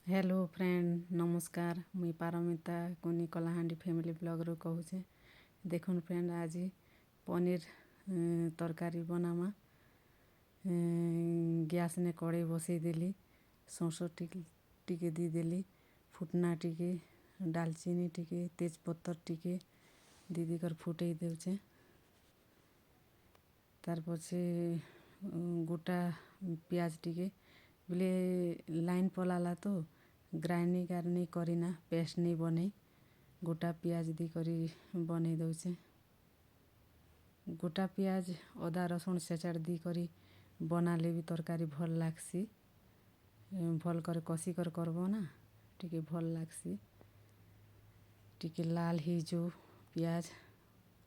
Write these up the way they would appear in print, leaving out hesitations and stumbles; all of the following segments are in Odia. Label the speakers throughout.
Speaker 1: ହ୍ୟାଲୋ ଫ୍ରେଣ୍ଡ, ନମସ୍କାର। ମୁଇଁ ପାରମିତା କୁନି କଳାହାଣ୍ଡି ଫ୍ୟାମିଲି ବ୍ଲଗ୍ରୁ କହୁଛେ। ଦେଖୁନ୍ ଫ୍ରେଣ୍ଡ, ଆଜି ପନିର ତରକାରୀ ବନାମା। ଗ୍ୟାସ୍ନେ କଡ଼େଇ ବସେଇଦେଲି, ସୋରିଷ ଟିକେ ଟିକେ ଦେଇଦେଲି, ଫୁଟନା ଟିକେ, ଡାଲଚିନି ଟିକେ, ତେଜପତ୍ର ଟିକେ ଦେଇ କରି ଫୁଟେଇ ଦେଉଛେ। ତାର୍ ପଛେ ଗୋଟା ପିଆଜ ଟିକେ ବୋଲେ ଲାଇନ୍ ପଲାଲା ତ ଗ୍ରାଇଣ୍ଡିଙ୍ଗ ଆର୍ ନେଇ କରିନା, ପେଷ୍ଟ ନେଇ ବନେଇ, ଗୋଟା ପିଆଜ ଦେଇକରି ବନେଇ ଦଉଛେ। ଗୋଟା ପିଆଜ ଅଦା ରସୁଣ ଛେଚାଡ଼ ଦେଇକରି ବନାଲେ ବି ତରକାରୀ ଭଲ୍ ଲାଗ୍ସି। ଭଲ୍ କରି କଷି କରି କରବ ନା, ଟିକେ ଭଲ୍ ଲାଗ୍ସି। ଟିକେ ଲାଲ୍ ହେଇଯୁ ପିଆଜ,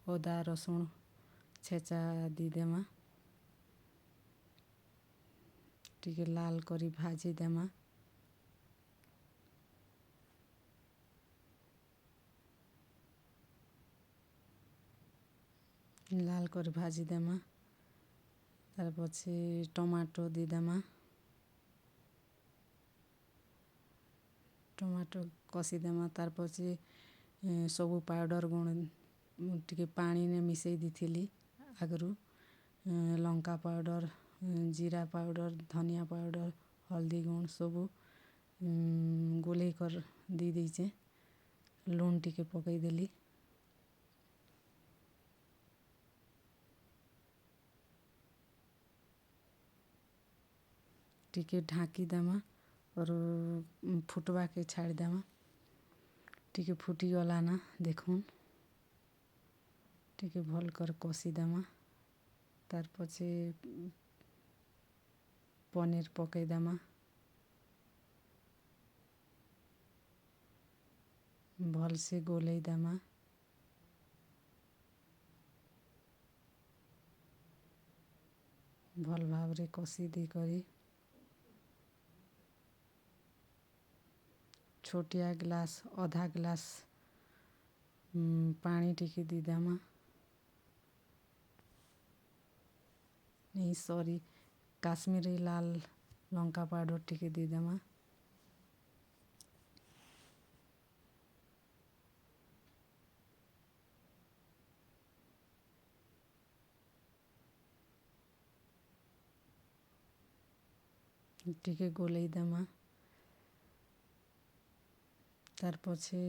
Speaker 1: ଅଦା ରସୁଣ ଛେଚା ଦେଇଦେମା, ଟିକେ ଲାଲ୍ କରି ଭାଜି ଦେମା। ଲାଲ୍ କରି ଭାଜି ଦେମା। ତାର୍ ପଛେ ଟମାଟୋ ଦେଇଦେମା, ଟମାଟୋ କଷିଦେମା। ତାର୍ ପଛେ ସବୁ ପାଉଡ଼ର୍ ଗୁଣ ଟିକେ ପାଣିନେ ମିଶେଇ ଦେଇଥିଲି ଆଗରୁ, ଲଙ୍କା ପାଉଡ଼ର୍, ଜିରା ପାଉଡ଼ର୍, ଧନିଆ ପାଉଡ଼ର୍, ହଳଦୀ ଗୁଣ୍ଡ ସବୁ ଗୋଲେଇ କର ଦେଇ ଦେଇଛେ। ଲୁଣ ଟିକେ ପକେଇଦେଲି। ଟିକେ ଢାଙ୍କି ଦେମା ଅରୁ ଫୁଟବାକେ ଛାଡ଼ିଦେମା। ଟିକେ ଫୁଟିଗଲା ନା, ଦେଖୁନ୍, ଟିକେ ଭଲ୍ କରି କଷିଦେମା। ତାର୍ ପଛେ ପନିର ପକେଇଦେମା, ଭଲସେ ଗୋଲେଇ ଦେମା। ଭଲ୍ ଭାବରେ କଷି ଦେଇକରି ଛୋଟିଆ ଗ୍ଲାସ୍, ଅଧା ଗ୍ଲାସ୍ ପାଣି ଟିକେ ଦେଇଦେମା। ନେଇ ସରି, କାଶ୍ମୀରୀ ଲାଲ ଲଙ୍କା ପାଉଡ଼ର ଟିକେ ଦେଇଦେମା। ଟିକେ ଗୋଲେଇ ଦେମା। ତାର୍ ପଛେ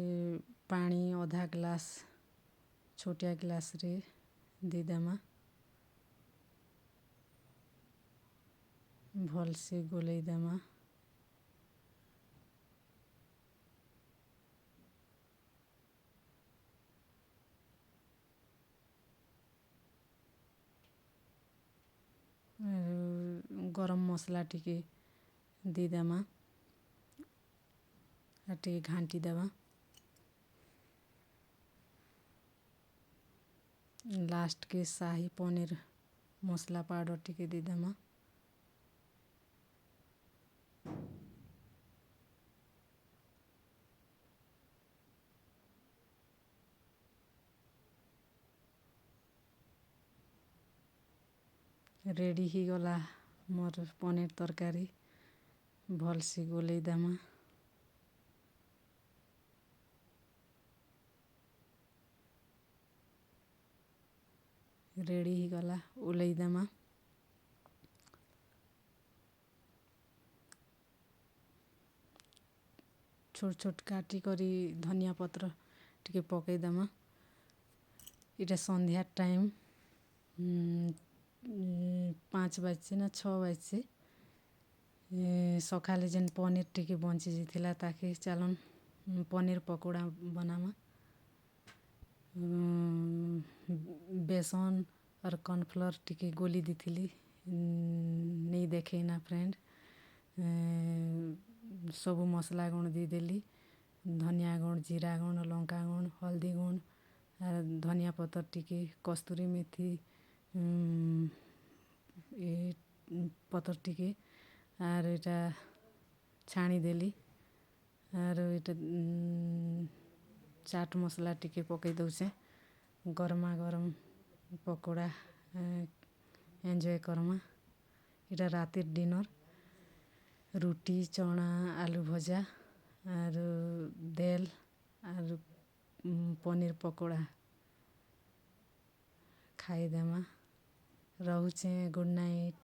Speaker 1: ପାଣି ଅଧା ଗ୍ଲାସ୍ ଛୋଟିଆ ଗ୍ଲାସ୍ରେ ଦେଇଦେମା, ଭଲସେ ଗୋଲେଇ ଦେମା। ଗରମ ମସଲା ଟିକେ ଦେଇଦେମା ଆର୍ ଟିକେ ଘାଣ୍ଟି ଦେମା। ଲାଷ୍ଟକେ ସାହି ପନିର ମସଲା ପାଉଡ଼ର ଟିକେ ଦେଇଦେମା। ରେଡ଼ି ହେଇଗଲା ମୋର୍ ପନିର ତରକାରୀ। ଭଲସେ ଗୋଲେଇ ଦେମା। ରେଡ଼ି ହେଇଗଲା, ଓହ୍ଲେଇ ଦେମା। ଛୋଟ ଛୋଟ କାଟି କରି ଧନିଆ ପତ୍ର ଟିକେ ପକେଇଦେମା। ଏଇଟା ସନ୍ଧ୍ୟା ଟାଇମ୍, 5 ବାଜছে ନା 6 ବାଜছে। ସକାଳେ ଯେନ୍ ପନିର ଟିକେ ବଞ୍ଚି ଯାଇଥିଲା, ତାକେ ଚାଲନ୍ ପନିର ପକୋଡ଼ା ବନାମା। ବେସନ ଆର୍ କର୍ଣ୍ଣଫ୍ଲୋର୍ ଟିକେ ଗୋଲି ଦେଇଥିଲି, ନେଇ ଦେଖେଇନା ଫ୍ରେଣ୍ଡ। ସବୁ ମସଲା ଗୁଣ୍ଡ ଦେଇଦେଲି, ଧନିଆ ଗୁଣ୍ଡ, ଜିରା ଗୁଣ୍ଡ, ଲଙ୍କା ଗୁଣ୍ଡ, ହଳଦୀ ଗୁଣ୍ଡ ଆର୍ ଧନିଆ ପତ୍ର ଟିକେ, କସ୍ତୁରୀ ମେଥି ଏ ପତ୍ର ଟିକେ, ଆର୍ ଏଇଟା ଛାଣିଦେଲି। ଆରୁ ଏଇଟା ଚାଟ୍ ମସଲା ଟିକେ ପକେଇ ଦଉଛେ। ଗରମା ଗରମ ପକୋଡ଼ା ଏନ୍ଜୟ କର୍ମା। ଏଇଟା ରାତିର ଡିନର୍, ରୁଟି, ଚଣା, ଆଲୁ ଭଜା। ଆରୁ ଦେଲ୍ ଆରୁ ପନିର୍ ପକୋଡ଼ା ଖାଇଦେମା। ରହୁଛେଁ, ଗୁଡ଼୍ ନାଇଟ୍।